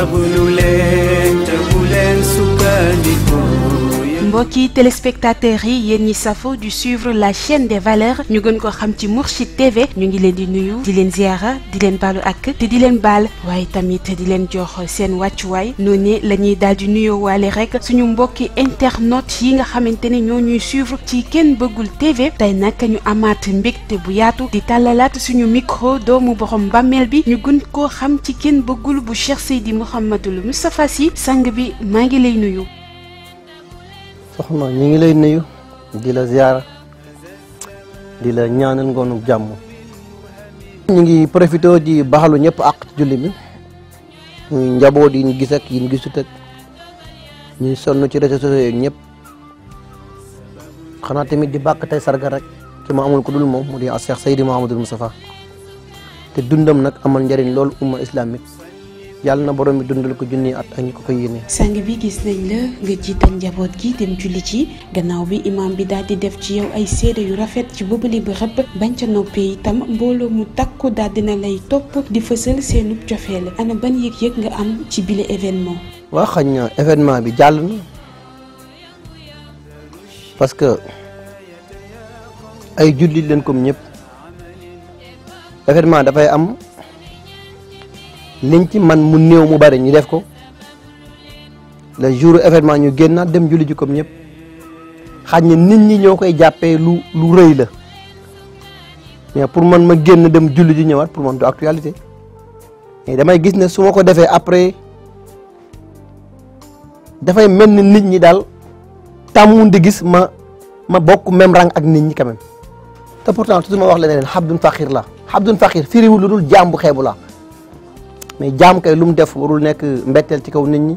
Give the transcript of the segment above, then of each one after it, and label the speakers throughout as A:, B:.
A: sabulu leen te bu leen sukkandiku.
B: mbokki téléspectateurs yi yéen ñi safo du suivre la chaîne des valeurs ñu gën ko xam ci Mourchid TV ñu ngi leen di nuyu di leen ziara di leen baalu ak te di leen baal waaye tamit di leen jox seen wàccuwaay noonu la ñuy daal di nuyoo waale rek suñu mbokki internautes yi nga xamante ne ñoo ñuy suivre ci Ken Bëggul TV tey nag ñu amaat mbégte bu yaatu di tàllalaat suñu micro doomu borom bàmmeel bi ñu gën koo xam ci Ken Bëggul bu Cheikh Seydi Mouhamadul Moustapha Sy sang bi maa ngi lay nuyu.
C: soxna ñu ngi lay nuyu di la ziara di la ñaanal ngoonu jàmm ñu ngi profité di baaxalu ñëpp ak ci julli bi muy njaboot yi ñu gis ak yi ñu gisut ak ñuy sonn ci réseaux sociaux yi ñëpp xanaa tamit di bàkk tey sarga rek ki ma amul ku dul moom mu di Cheikh Seydi Mouhamadul Moustapha te dundam nag amal njëriñ loolu umma islamique yàlla na borom bi dundal ko junni at ak ñi ko yéene.
B: sang bi gis nañ la nga jiital njaboot gi dem julli ci gannaaw bi imam bi daal di def ci yow ay seede yu rafet ci boobale bi rëbb bañ ca noppee itam mbooloo mu takku daal dina lay topp di fësal seenub cofeel ana ban yëg-yëg nga am ci bile événement.
C: waa xañ na événement bi jàll na parce que ay jullit leen comme ñëpp événement dafay am. liñ ci man mu néew mu bari ñu def ko le jour événement ñu génnaat dem julli ji comme ñëpp xaj na nit ñi ñoo koy jàppee lu rëy la mais pour man ma génn dem julli ji ñëwaat pour man du actualité mais damay gis ne su ma ko defee après dafay mel ni nit ñi daal tàmmun di gis ma bokk même rang ak nit ñi quand même te pourtant toujours ma wax leneen xabdun faqir la xabdun faqir firiwul lu dul jaam bu xeebu la mais jaam kay lu mu def warul nekk mbetteel ci kaw nit ñi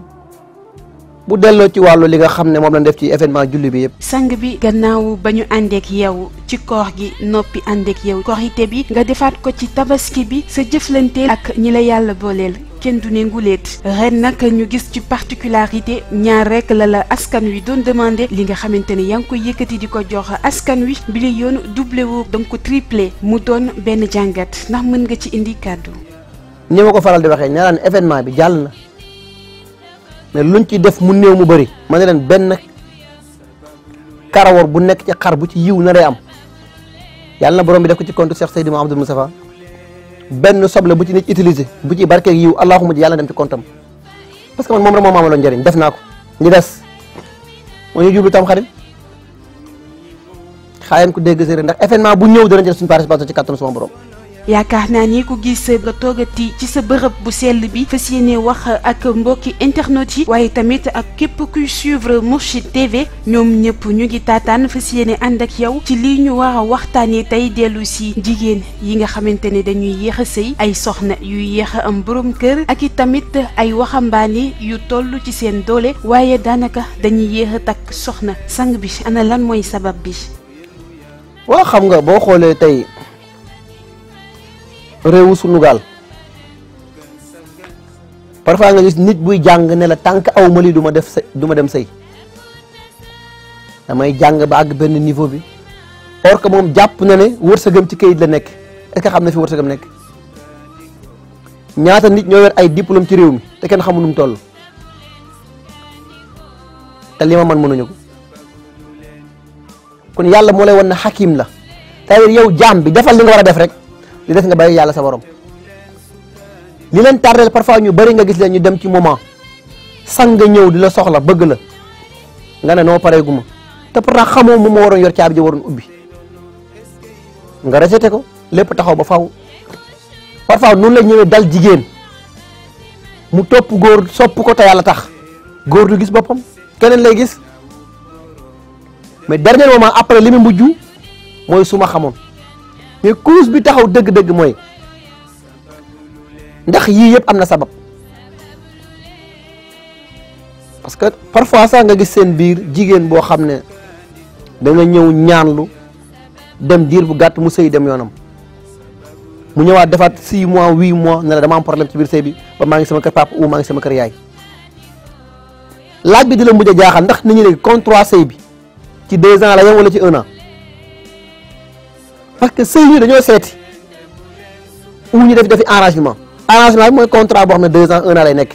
C: bu delloo ci wàllu li nga xam ne moom lañ def ci événement julli bi yëpp.
B: sang bi gannaaw ba ñu àndeek yow ci koor gi noppi àndeek yow korité bi nga defaat ko ci tabaski bi sa jëflanteel ak ñi la yàlla booleel kenn du ne nguleet ren nag ñu gis ci particularité ñaar rek la askan wi doon demandé li nga xamante ne yaa ngi koy yëkkati di ko jox askan wi bi la yoon doublé wu da nga ko triplé mu doon benn jàngat ndax mën nga ci indi kàddu.
C: ni ma ko faral di waxee ñaaraan événement bi jàll na mais luñ ci def mu néew mu bëri ma ne leen benn karawar bu nekk ci xar bu ci yiw na day am yàlla na borom bi def ko ci compte Cheikh Seydi Mouhamadul Moustapha benn soble bu ci nit utilisé bu ci barkeeg yiw allahumma ji yàlla na dem ci compte am parce que man moom rek moo ma amaloon njëriñ def naa ko ñi des moo ñu jublu tam xarit xaayeen ko dégg séeréer ndax événement bu ñëw danañ jël suñu participation ci kattan sama borom.
B: yaakaar naa ni ku gis nga toogati ci sa bërëb bu sell bi fas yéene wax ak mbokki internet yi waaye tamit ak képp kuy suivre Mourchid TV ñoom ñëpp ñu ngi taataan fas yéene ànd ak yow ci lii ñu war a waxtaanee tey dellu si jigéen yi nga xamante ne dañuy yéex a sëy ay soxna yuy yéex a am borom kër ak i tamit ay waxambaane yu toll ci seen doole waaye daanaka dañuy yéex a takk soxna sang bi ana lan mooy sabab bi.
C: waaw xam nga boo xoolee tey. réewu sunu gaal parfois nga gis nit buy jàng ne la tànk aw ma lii du ma dem sëy damay jàng ba àgg benn niveau bi or que moom jàpp na ne wërsëgam ci kayit la nekk est-ce que xam na fi wërsëgam nekk ñaata nit ñoo yor ay diplôme ci réew mi te kenn xamu nu mu toll te li ma man mënuñu ko kon yàlla moo lay wan ne xakim la c'est-à-dire yow jaam bi defal li nga war a def rek li def nga bàyyi yàlla sa borom li leen tardel parfois ñu bëri nga gis leen ñu dem ci moment sang nga ñëw di la soxla bëgg la nga ne noo pareegu ma te pourtant xamoo moom moo waroon yor caabi ji waroon ubbi nga rejeté ko lépp taxaw ba faw parfois noonu la ñëwee dal jigéen mu topp góor sopp ko te yàlla tax góor du gis boppam keneen lay gis mais dernier moment après li mu mujj mooy su ma xamoon mais cause bi taxaw dëgg-dëgg mooy ndax yii yëpp am na sabab parce que parfois sax nga gis seen biir jigéen boo xam ne da nga ñëw ñaanlu dem diir bu gàtt mu sëy dem yoonam mu ñëwaat defaat 6 mois 8 mois ne la dama am problème ci biir sëy bi ba maa ngi sama kër papa ou maa ngi sama kër yaay laaj bi di la mujj a jaaxal ndax nit ñi léegi contrat sëy bi ci 2 ans la yem wala ci 1 an parce que sëy ñu dañoo seeti ou ñu defi arrangement bi mooy contrat boo xam ne 2 ans 1 an lay nekk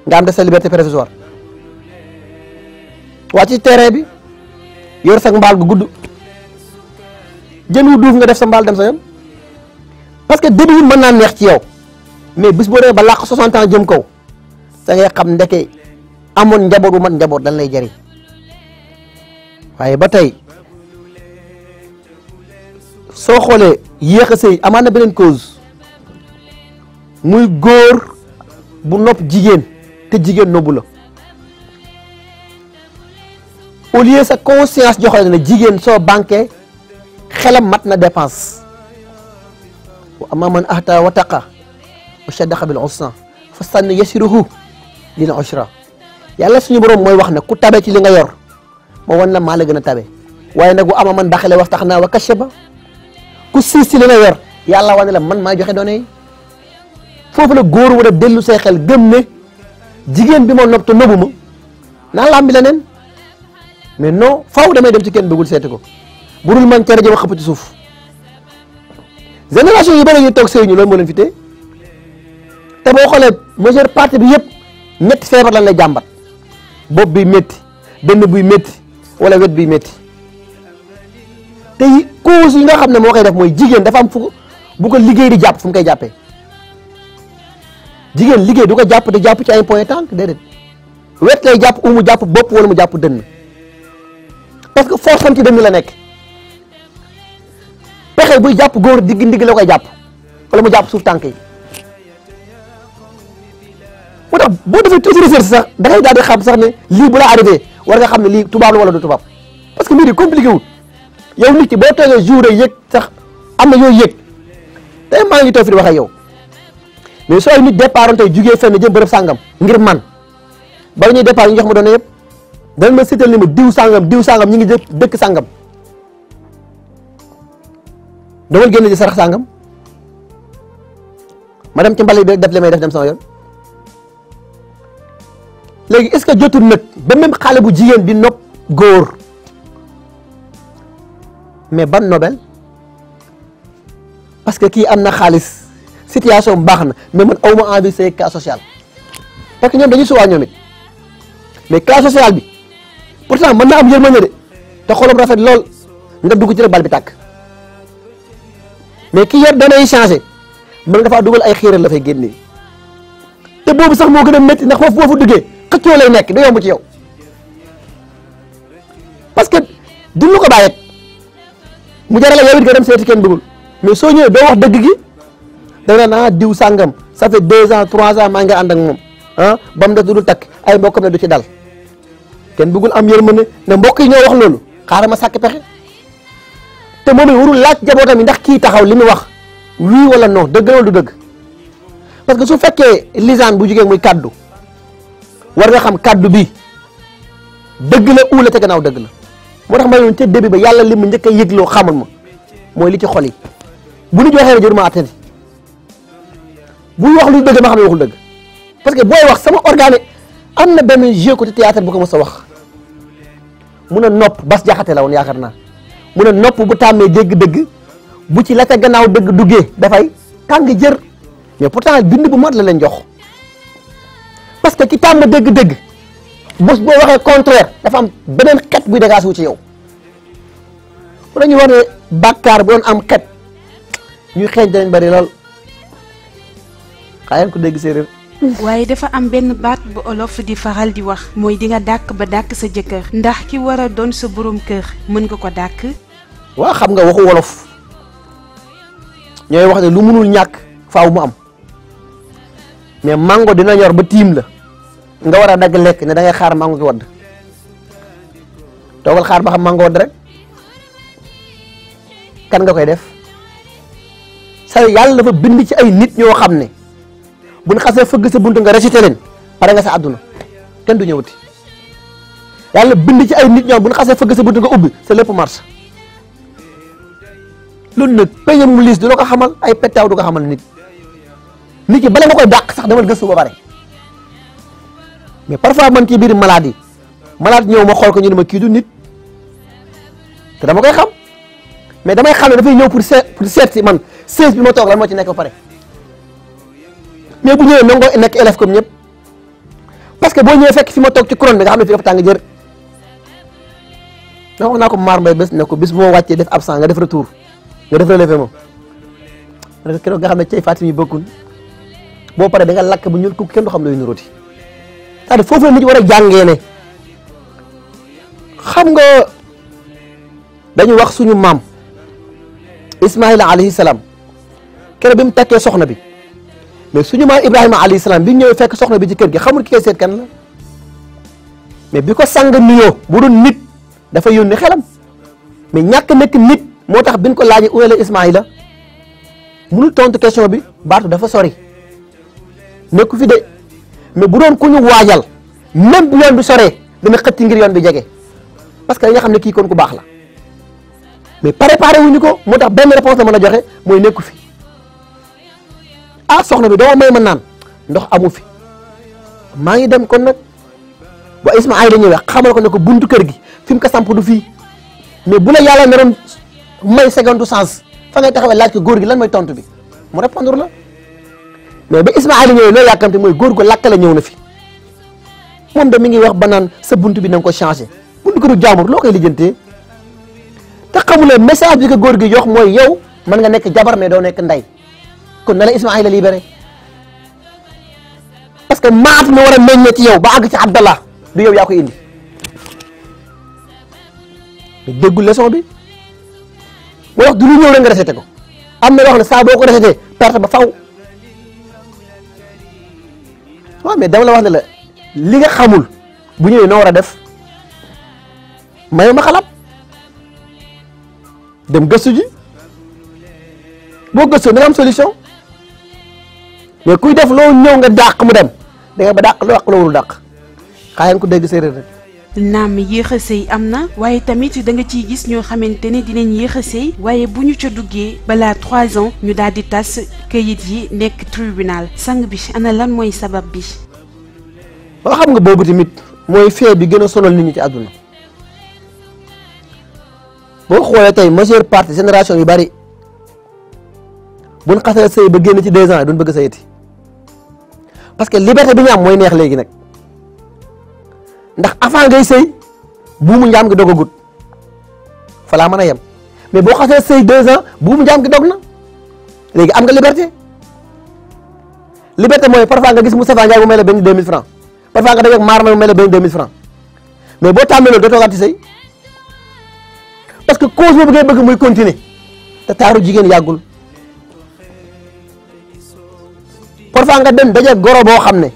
C: nga am de sa liberté provisoire wàcc ci terrain bi yor sa mbaal gu gudd jën wu duuf nga def sa mbaal dem sa yoon parce que début yi mën naa neex ci yow mais bis boo demee ba làq 60 ans jëm kaw da ngay xam ndeke amoon njaboot bu mat njaboot dañ lay jëriñ waaye ba tey soo xoolee yéex a sëy amaan na beneen cause muy góor bu nopp jigéen te jigéen nobbu la au lieu sa conscience joxe na jigéen soo banqué xelam mat na dépense wa amma man ahta wa taqa wa shaddaqa bil usra fa sannu yasiruhu lil usra yàlla suñu borom mooy wax ne ku tabe ci li nga yor moo wan la maa la gën a tabe waaye nag bu ama man daxale wax tax naa wa kashaba ku siis ci li nga yor yàlla wane la man maa joxe doone yi foofu la góor war a dellu say xel gëm ne jigéen bi ma nopp te nëbu ma naa lambi leneen mais non faaw damay dem ci kenn bëggul seeti ko burul man cere ji ma xëpp ci suuf génération yu bëri ñu toog sëy ñu loolu moo leen fi téye te boo xoolee majeure partie bi yëpp ñetti feebar lan lay jàmbat bopp bi métti dënn buy métti wala wet biy métti te cause yi nga xam ne moo koy def mooy jigéen dafa am fu bu ko liggéey di jàpp fu mu koy jàppee jigéen liggéey du ko jàpp di jàpp ci ay point tànk déedéet wet lay jàpp mu jàpp bopp wala mu jàpp dënn parce que force am ci dënn la nekk pexe buy jàpp góor digg ndigg la koy jàpp wala mu jàpp suuf tànk yi moo tax boo defee tuuti recherche sax da ngay daal di xam sax ne lii bu la arrivé war nga xam ne lii tubaab la wala du tubaab parce que mbir yi compliqué wul yow nit ki boo toogee jour yi yëg sax am na yooyu yëg tey maa ngi toog fi di wax ak yow mais soo ay nit départ tey jugee fenn jëm bërëb sàngam ngir man bala ñuy départ ñu jox ma doon yëpp danañ ma seetal ni ma diw sàngam ñi ngi dëkk sàngam dama génn ci sarax sàngam ma dem ci mbali bi def li may def dem sama yoon léegi est-ce que jotul nag ba même xale bu jigéen di nopp góor mais ban nobel parce que kii am na xaalis situation baax na mais man aw ma envie c'est cas social parce que ñoom dañuy suwaa ñoom it mais cas social bi pourtant mën na am yërmande de te xolam rafet lool nga dugg ci rek bal bi tàkk mais ki yor danay changé mën nga faa dugal ay xiiral la fay génnee te boobu sax moo gën a métti ndax foofu boo fa duggee xëccoo lay nekk da yomb ci yow parce que duñu ko bàyyeet mu jarale yow it nga dem seeti kenn bëggul mais soo ñëwee doo wax dëgg gi da nga diw sàngam ça fait 2 ans 3 ans maa ngi ànd ak moom ah ba mu def du takk ay mbokkam ne du ci dal kenn bëggul am yërmande ne mbokk yi ñoo wax loolu xaaral ma sàkk pexe te moom it warul laaj jabootam yi ndax kii taxaw li mu wax oui wala non dëgg la wala du dëgg parce que su fekkee lisaan bu jugee muy kaddu war nga xam kaddu bi dëgg la uula te gannaaw dëgg la moo tax ma yoon ca début ba yàlla li mu njëkk a yëgloo xamal ma mooy li ci xol yi bu ñu joxee ne jëruma attenti buy wax lu dëgg ma xam ne waxul dëgg parce que booy wax sama organe am na benn jeu côté théâtre bu ko mos a wax mun a nopp bas jaxate la woon yaakaar naa mun a nopp bu tàmmee dégg dëgg bu ci la ca gannaaw dëgg duggee dafay tàng jër mais pourtant bind bu mat la leen jox parce que ki tàmm dëgg-dëgg bés boo waxee contraire dafa am beneen xet buy dégagé wu ci yow bu dañuy wax ne bàkkaar bu doon am xet ñuy xeeñ danañ bari lool xaayeen ko dégg séeréer
B: waaye dafa am benn baat bu olof di faral di wax mooy di nga dàkk ba dàkk sa jëkkër ndax ki war a doon sa borom kër mën nga ko dàkk.
C: waaw xam nga waxu wolof ñooy wax ne lu mënul ñàkk faaw mu am mais mango dina ñor ba tiim la nga war a dagg lekk ne da ngay xaar mango ki wadd toogal xaar ba xam mango wadd rek kan nga koy def sa yàlla dafa bind ci ay nit ñoo xam ne buñ xasee fëgg sa buntu nga récité leen pare nga sa àdduna kenn du ñëwati yàlla bind ci ay nit ñoo buñ xasee fëgg sa buntu nga ubbi sa lépp marche loolu nag peñam mu liis du la ko xamal ay pettaaw du ko xamal nit ki bala nga koy dàq sax demal gëstu ba pare mais parfois man ci biir malade ñëw ma xool ko ñu ne ma kii du nit te dama koy xam mais damay xam ne dafay ñëw pour seet si man siège bi ma toog lan moo ci nekk ba pare mais bu ñëwee nangoo nekk élève comme ñëpp parce que boo ñëwee fekk fi ma toog ci couronne bi nga xam ne fi dafa tàng jër nga wax naa ko maar mbay bés ne ko bis bu ma wàccee def absent nga def retour nga def relevé moom parce que keroog nga xam ne cay Fatim yi bokkul boo paree da nga lakk bu ñuul ku kenn du xam looy nuróoti c'est-à-dire foofu la nit war a jàngee ne xam nga dañu wax suñu maam Ismaïla alayhi salaam keroog bi mu takkee soxna bi mais suñu maam Ibrahima alayhi salaam bi ñëwee fekk soxna bi ci kër gi xamul ki koy seet kan la mais bi ko sang nuyoo bu doon nit dafa yónni xelam mais ñàkk nekk nit moo tax biñ ko laajee uwele Ismaïla mënul tontu question bi baatu dafa sori nekku fi de mais bu doon ku ñu waajal même bu yoon bi soree dana xëtti ngir yoon bi jege parce que dañu xam ne kii kon ku baax la mais préparé wuñu ko moo tax benn réponse la mën a joxe mooy nekku fi ah soxna bi doo may ma naan ndox amu fi maa ngi dem kon nag ba Ismaïla ñëwee xamal ko ne ko buntu kër gi fi mu ko samp du fii mais bu la yàlla naroon may seconde chance fa ngay taxawee laaj ko góor gi lan mooy tontu bi mu répondre la mais ba Ismaïla ñëwee loolu yàkkamte mooy góor gu lakkale ñëw na fi moom de mi ngi wax ba naan sa buntu bi na nga ko changé buntu këru jaamur loo koy lijjantee te xamulee message bi ko góor gi jox mooy yow mën nga nekk jabar mais doo nekk ndey kon na la Ismaïla libéré parce que maat mi war a meññee ci yow ba àgg ci Abdallah du yow yaa koy indi mais déggul leçon bi moo wax du lu ñëw rek nga reseté ko am na loo xam ne saa boo ko reseté perte ba faw waaw mais dama la wax ne la li nga xamul bu ñëwee noo war a def mayu ma xalaat dem gëstu ji boo gëstoo da nga am solution mais kuy def loo ñëw nga dàq mu dem da nga ba dàq loo wax loo warul dàq xaayan ko dégg séeréer rek.
B: naam yéex a sëy am na waaye tamit da nga ciy gis ñoo xamante ne dinañ yéex a sëy waaye bu ñu ca duggee balaa 3 ans ñu daal di tas këyit yi nekk tribunal sang bi ana lan mooy sabab bi.
C: ba xam nga boobu tamit mooy fee bi gën a sonal nit ñi ci àdduna boo xoolee tey majeure partie génération yu bari buñ xasee sëy ba génn ci 2 ans duñ bëgg a sëyati parce que liberté bi ñu am mooy neex léegi nag ndax avant ngay sëy buumu njaam gi dogagut fa laa mën a yem mais boo xasee sëy 2 ans buumu njaam gi dog na léegi am nga liberté liberté mooy parfois nga gis Moustapha Ndiaye mu may la benn 2000 francs parfois nga dajeeg maar mu may la benn 2000 francs mais boo tàmmee loolu doo toogaat ci sëy parce que cause boobu ngay bëgg muy continuer te taaru jigéen yàggul parfois nga dem dajeeg goro boo xam ne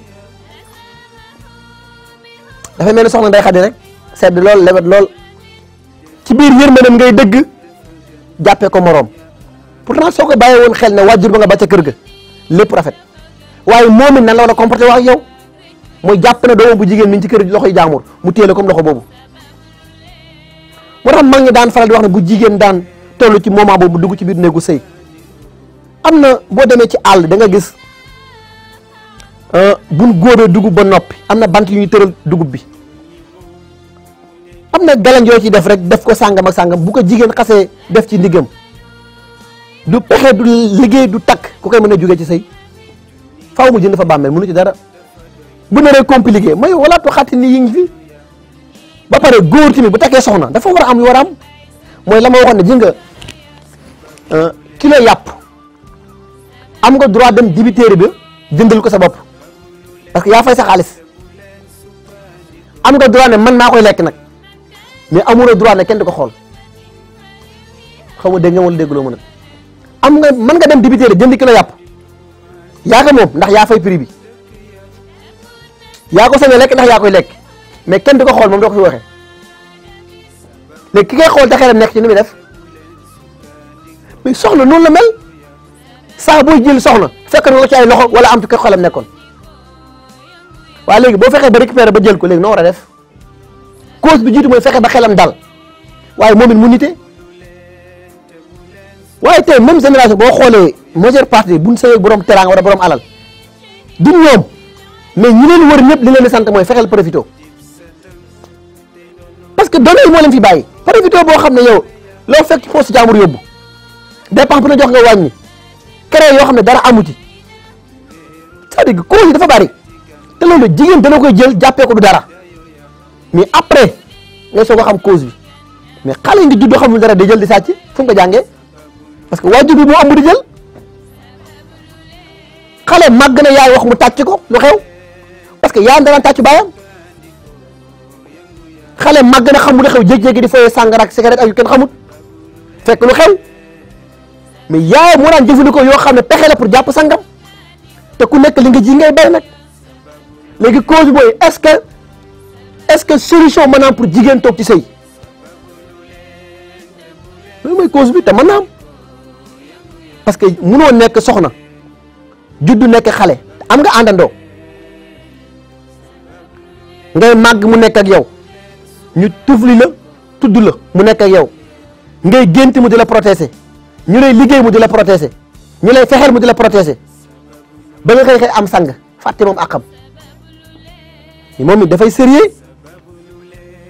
C: dafay mel ni soxna Ndeye Khady rek sedd lool lewet lool ci biir yërmandeem ngay dëgg jàppee ko moroom pourtant soo ko bàyyee woon xel ne wàjjur ba nga ba ca kër ga lépp rafet waaye moom it nan la war a comporté wax ak yow mooy jàpp ne doomam bu jigéen mi ngi ci kër loxoy jaamur mu téye la comme loxo boobu. moo tax mag ñi daan faral di wax ne bu jigéen daan toll ci moment boobu dugg ci biir néegu sëy am na boo demee ci àll da nga gis buñ góobee dugub ba noppi am na bant yu ñuy tëral dugub bi am na galañ yoo ci def rek def ko sàngam ak sàngam bu ko jigéen xasee def ci ndiggam du pexe du liggéey du takk ku koy mën a jógee ci sëy faaw mu jënd fa bàmmeel mënu ci dara bu naree compliqué mooy wala to xatti ni yi ngi fi ba pare góor tamit bu takkee soxna dafa war a am yu war a am mooy la ma waxoon ne ji nga kilo yàpp am nga droit dem dibiteeri bi jëndal ko sa bopp parce que yaa fay sa xaalis am nga droit ne man maa koy lekk nag mais amuloo droit ne kenn du ko xool xaw ma dégg nga wala dégguloo ma nag am nga mën nga dem dibiteeri jënd kilo yàpp yaa ko moom ndax yaa fay prix bi yaa ko sañ a lekk ndax yaa koy lekk mais kenn du ko xool moom doo ko fi waxee léegi ki ngay xool te xelam nekk ci ni muy def mais soxna noonu la mel saa booy jël soxna fekk na ko ci ay loxo wala am fi ko xolam nekkoon waaye léegi boo fexee ba récupérer ba jël ko léegi noo war a def cause bi jiitu mooy fexe ba xelam dal waaye moom it mu nite waaye tey même génération boo xoolee majeure partie buñ sëyee borom teraanga wala borom alal du ñoom mais ñi leen wër ñëpp li leen di sant mooy fexeel profité parce que données yi moo leen fi bàyyi profité boo xam ne yow loo fekk ci poste jaamur yóbbu dépense bu na jox nga wàññi créé yoo xam ne dara amu ci c'est-à-dire que cause yi dafa bari te loolu jigéen dana koy jël jàppee ko du dara mais après ngay soog a xam cause bi mais xale yi ngi judd xamul dara di jël di sàcc fu mu ko jàngee parce que waajur bi moo ëmb di jël xale màgg na yaay wax mu tàcc ko lu xew parce que yaayam dana tàcc baayam xale màgg na xamul lu xew jékki-jékki di foyee sàngara ak cigarette ak yu kenn xamut fekk lu xew mais yaayam moo daan jëfandikoo yoo xam ne pexe la pour jàpp sangam te ku nekk li nga ji ngay bay nag léegi cause bi mooy est-ce que solution maanaam pour jigéen toog ci sëy loolu mooy cause bi te mën naa am parce que munoo nekk soxna juddu nekk xale am nga àndandoo ngay màgg mu nekk ak yow ñu tufli la tudd la mu nekk ak yow ngay gént mu di la protéger ñu lay liggéey mu di la protéger ñu lay fexeel mu di la protéger ba nga xëy am sang fàtte moom àqam moom it dafay sérieux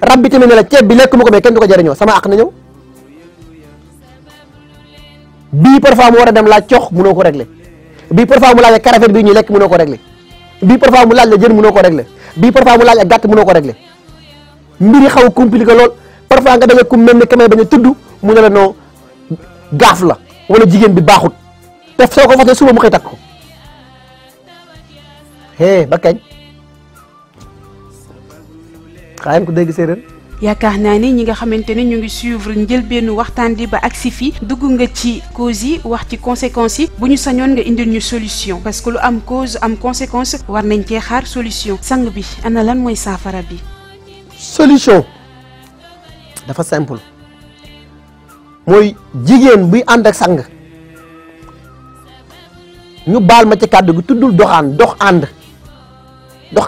C: rab bi tamit ne la ceeb bi lekk mu ko mais kenn du ko jëriñoo sama àq na ñëw bii parfois mu war a dem laaj cox mënoo ko régler bii parfois mu laaj ak karafet bii ñuy lekk mënoo ko régler bii parfois mu laaj la jën mënoo ko régler bii parfois mu laaj ak gàtt mënoo ko régler mbir yi xaw a compliqué lool parfois nga daje ku mel ni kamay bañ a tudd mu ne la noo gaaf la wala jigéen bi baaxut te soo ko fasee suba mu xëy takk ko ba kañ xaayam ko dégg séeréer.
B: yaakaar naa ni ñi nga xamante ne ñu ngi suivre njëlbeenu waxtaan bi ba agsi fi dugg nga ci cause yi wax ci conséquences yi bu ñu sañoon nga indil ñu solution parce que lu am cause am conséquence war nañ cee xaar solution sang bi ana lan mooy saafara bi.
C: solution dafa simple mooy jigéen buy ànd ak sang ñu baal ma ci kàddu gi tuddul doxaan dox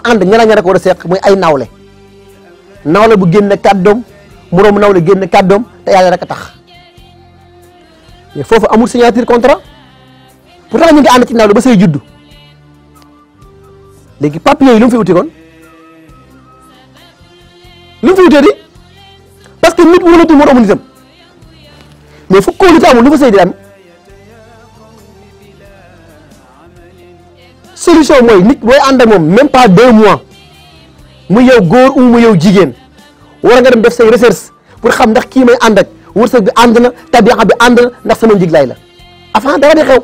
C: ànd ñala ña rek war a seq muy ay nawle nawle bu génn kàddoom moroom nawle génn kàddoom te yàlla rek a tax mais foofu amul signature contrat pourtant ñu ngi ànd ci nawle ba say juddu léegi papier yi lu mu fi uti kon lu mu fi utee di parce que nit wóolatul moroomu nitam mais fu kóolute amul lu fa sëy di am solution mooy nit booy ànd ak moom même pas 2 mois mu yow góor ou mu yow jigéen war nga dem def say recherche pour xam ndax kii may ànd ak wërsëg bi ànd na tabixa bi ànd na ndax sama njiglaay la avant dara di xew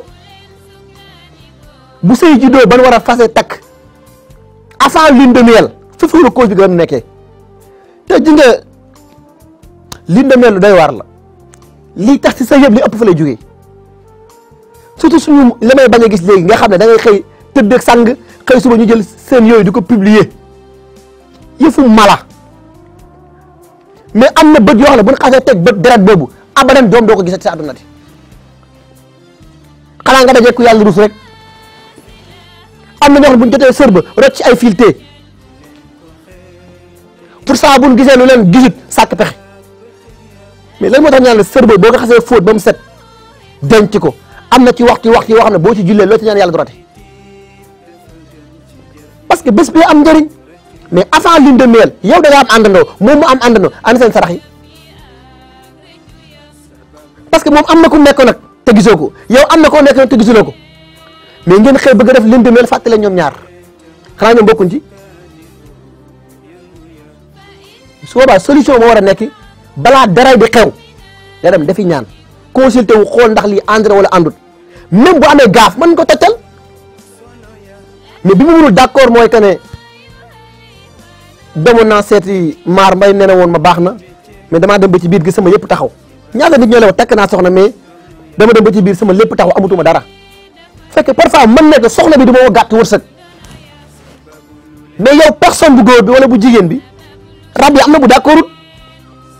C: bu sëy juddoo ban war a fase takk avant lune de miel foofu la cause bi gën a nekkee te ji nga lune de miel lu doy waar la lii tax ci sa yëpp li ëpp fa lay jógee surtout suñu li may bañ a gis léegi nga xam ne da ngay xëy tëdd ak sang xëy suba ñu jël seen yooyu di ko publier yëfu mala mais am na bët yoo xam ne bu ñu xasee teg bët deret boobu abadan doom doo ko gisati sa àdduna di xanaa nga dajee ku yàlla rus rek am na ñoo xam ne bu ñu jotee sër ba rocc ci ay fileté pour ça bu ñu gisee lu leen gisut sàkk pexe mais lan moo tax ñaan la sër ba boo ko xasee fóot ba mu set denc ko am na ci waxtu yoo xam ne boo ci jullee loo ci ñaan yàlla du rate parce que bés bi am njëriñ mais avant lune de miel yow da nga am àndandoo moom mu am àndandoo ana seen sarax yi parce que moom am na ku nekkoon nag te gisoo ko yow am na koo nekk nag te gisuloo ko mais ngeen xëy bëgg a def lune de miel fàttale ñoom ñaar xanaa ñoom bokkuñ ci su boobaa solution moo war a nekk balaa daray di xew nga dem dafi ñaan consulté wu xool ndax lii ànd na wala àndut même bu amee gaaf mën ko toccal mais bi mu mënul d'accord mooy que ne demoon naa seeti maar mbay nee na woon ma baax na mais damaa dem ba ci biir gi sama yëpp taxaw ñaata nit ñoo la wax takk naa soxna mais dama dem ba ci biir sama lépp taxaw amatuma dara fekk parfois mën nekk soxna bi du ma gàtt wërsëg mais yow personne bu góor bi wala bu jigéen bi rab yi am na bu d'accordut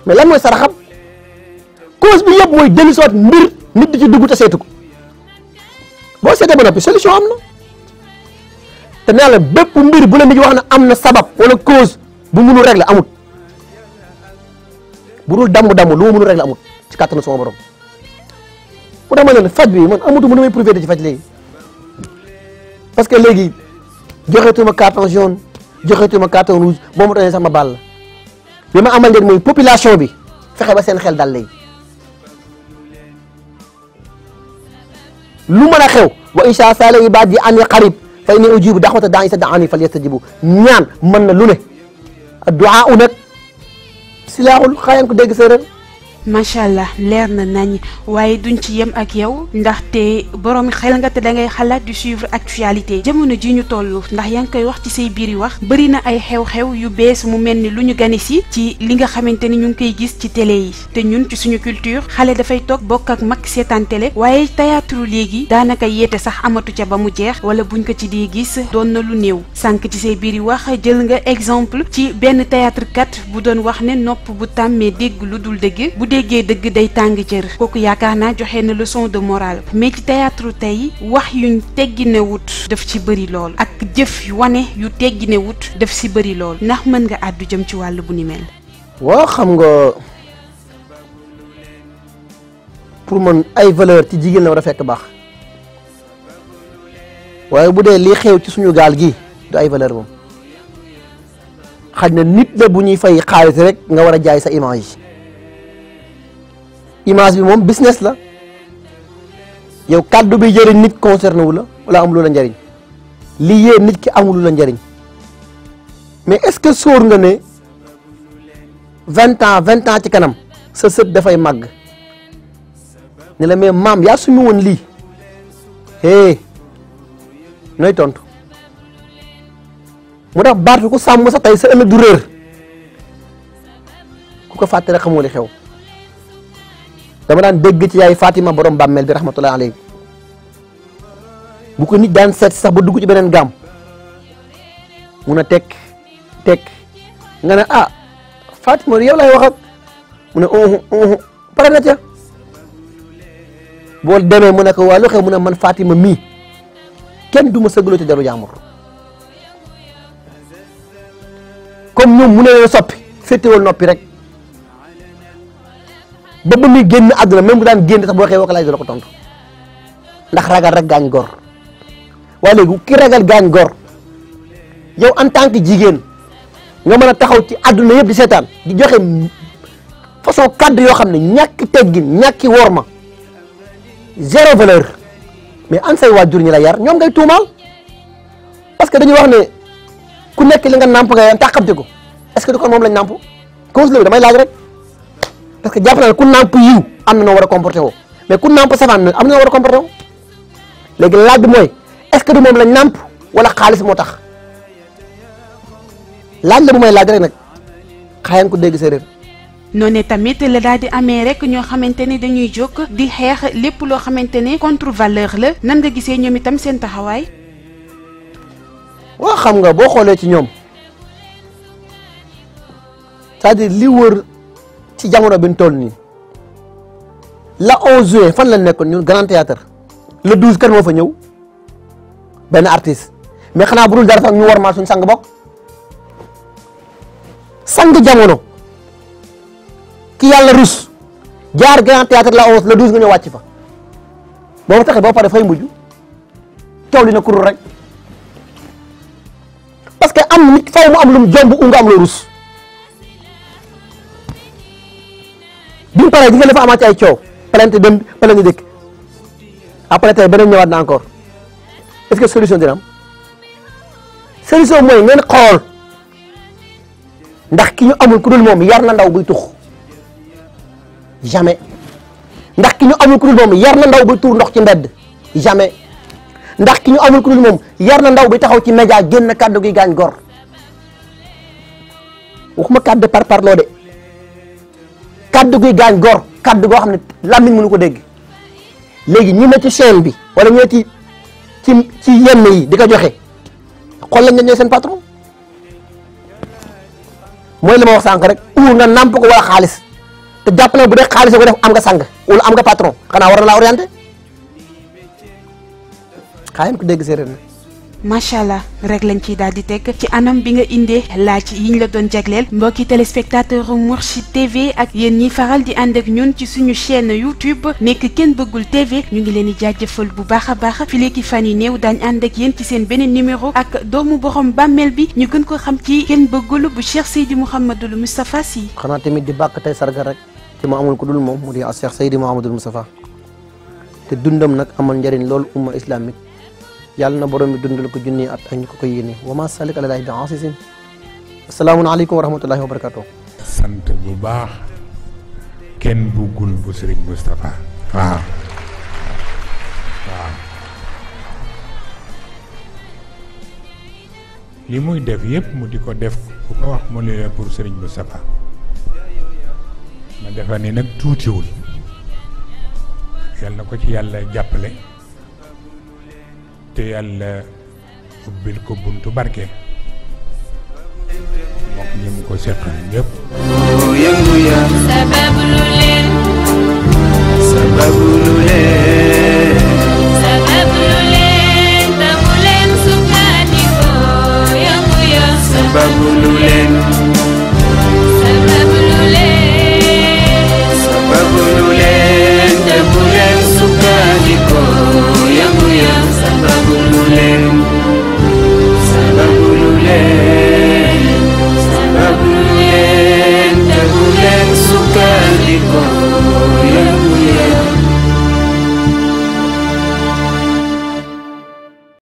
C: mais lan mooy saraxam cause bi yëpp mooy dellu soit mbir nit di ci dugg te seetu ko boo seetee ba noppi solution am na te nee la bépp mbir bu la nit wax ne am na sabab wala cause bu mënul régler amut bu dul damm lu ma mënul régler amut ci kàttanu sama borom mu dama leen faj bi man amatu mu damay prouvé ci faj léegi parce que léegi joxeetuma carton jaune joxeetuma carton rouge boo ma tooñee sax ma baal la bi ma amal njëriñ mooy population bi fexe ba seen xel dal léegi lu mën a xew wa insha sala ibadi an qarib fa inni ujibu da'wata daa'i iza da'aani falyastajibu ñaan mën na lu ne du'a nag silaaxul xaayaan ko dégg séeréer.
B: macha allah leer na nañ waaye duñ ci yem ak yow ndaxte borom xel nga te da ngay xalaat di suivre actualité jamono ji ñu toll ndax yaa ngi koy wax ci say biir yi wax bëri na ay xew-xew yu bees mu mel ni lu ñu gane si ci li nga xamante ni ñu ngi koy gis ci télé yi te ñun ci suñu culture xale dafay toog bokk ak mag seetaan télé waaye théâtre léegi daanaka yeete sax amatu ca ba mu jeex wala buñ ko ci di gis doon na lu néew sànq ci say biir yi wax jël nga exemple ci benn théâtre kat bu doon wax ne nopp bu tàmmee dégg lu dul dëgg bu déggee dëgg day tàng cër kooku yaakaar naa joxe na leçon de morale mais ci théâtre tey wax yuñ teggine wut daf ci bëri lool ak jëf yu wane yu teggine wut daf si bëri lool ndax mën nga àddu jëm ci wàll bu ni mel.
C: waaw xam nga pour man ay valeur ci jigéen la war a fekk baax waaye bu dee lii xew ci suñu gaal gi du ay valeur moom xaj na nit la bu ñuy fay xaalis rek nga war a jaay sa image bi moom business la yow kàddu bi jëriñ nit concerné wu la wala amul la njariñ li yee nit ki amul la njariñ mais est-ce que sóor nga ne 20 ans ci kanam sa sët dafay màgg ne la mais maam yaa suñu woon lii nooy tontu mu tax baat bi ku sàmm sa tey sa ëllëg du réer ku ko fàtte rek xamoo li xew. dama daan dégg ci yaay Fatima borom bàmmeel bi rahmatullahi alayhi bu ko nit daan seet sax ba dugg ci beneen gaam mun a tekk nga ne Fatima yow lay wax ak mu ne pare na ca boo demee mu ne ko waa lu xew mu ne man Fatima mii kenn du ma sëgaloo ci deru jaamur comme ñoom mu ne leen soppi féetewal noppi rek ba muy génn àdduna même bu daan génn sax boo xew wax laaj dala ko tontu ndax ragal rek gaañ gor waaye léegi ki ragal gaañ gor yow en tant que jigéen nga mën a taxaw ci àdduna yëpp di seetaan di joxe façon kàddu yoo xam ne ñàkki teggin ñàkki worma zéro valeur mais an say waajur ñi la yar ñoom ngay tuumaal parce que dañuy wax ne ku nekk li nga nàmp nga tàqamte ko est-ce que du kon moom lañ nàmp cause la damay laaj rek parce que jàpp naa ne ku nàmp yiw am na noo war a comporté woo mais ku nàmp safaan am na noo war a comporté woo léegi laaj bi mooy est-ce que du moom lañ nàmp wala xaalis moo tax laaj la bu may laaj rek nag xaayaan ko dégg séeréer.
B: noonu tamit la daal di amee rek ñoo xamante ne dañuy jóg di xeex lépp loo xamante ne contre valeur la nan nga gisee ñoom itam seen taxawaay.
C: waaw xam nga boo xoolee ci ñoom c'est-à-dire li wër ci jamono bi ñu toll nii la 11 juin fan la nekkoon ñun Grand Théâtre le 12 kan moo fa ñëw benn artiste mais xanaa bu dul dara sax ñu war maa suñ sang bokk sang jamono ki yàlla rus jaar Grand Théâtre la 11 le 12 nga ñëw wàcc fa boo taxee boo paree fay mujj coow li na kurul rek parce que am nit faw mu am lu mu jomb nga am loo rus bi mu paree di nga dafa amaat ci ay coow plainte dem plainte dëkk après tey beneen ñëwaat na encore est-ce que solution dina am solution mooy ngeen xool ndax ki ñu amul ku dul moom yar na ndaw buy tux jamais ndax ki ñu amul ku dul moom yar na ndaw buy tuur ndox ci mbedd jamais ndax ki ñu amul ku dul moom yar na ndaw bi taxaw ci média génn kàddu gi gaañ gor waxuma kàddu par parloo de kàddu gi gaañ gor kàddu goo xam ne làmmiñ mënu ko dégg léegi ñi ne ci chaîne bi wala ñoo ci yenn yi di ko joxe xool lañ ñooy seen patron mooy li ma wax sànq rek uur nga nàmp ko wala xaalis te jàpp na bu dee xaalis ko def am nga sang wala am nga patron xanaa war na laa orienté xaayam ko dégg séeréer na
B: macha allah rek lañ ciy daal di teg ci anam bi nga indee laaj yiñ la doon jagleel mbokki téléspectateur Mourchid TV ak yéen ñi faral di ànd ak ñun ci suñu chaîne YouTube nekk Ken Bëggul TV ñu ngi leen di jaajëfal bu baax a baax fi léegi fan yi néew daañ ànd ak yéen ci seen beneen numéro ak doomu borom bàmmeel bi ñu gën ko xam ci Ken Bëggul bu Cheikh Seydi Mouhamadul Moustapha Sy.
C: xanaa tamit di bàkk tey sarga rek ci ma amul ku dul moom mu di Cheikh Seydi Mouhamadul Moustapha te dundam nag amal njëriñ loolu umma islamique yàlla na borom bi dundal ko junni at ak ñu ko yéene wa ma salik ala bi asisin assalaamu aleykum wa rahmatullahi wa barakatuh.
D: sant bu baax kenn buggul bu Serigne Moustapha waaw li muy def yépp mu di ko def ku ko wax mu ne pour Serigne Moustapha ma defa ni nag tuutiwul yal na ko ci yàlla jàppale te yàlla ubbil ko buntu barke mook ñi mu ko seqal ñépp
A: yëngu ya
E: sabab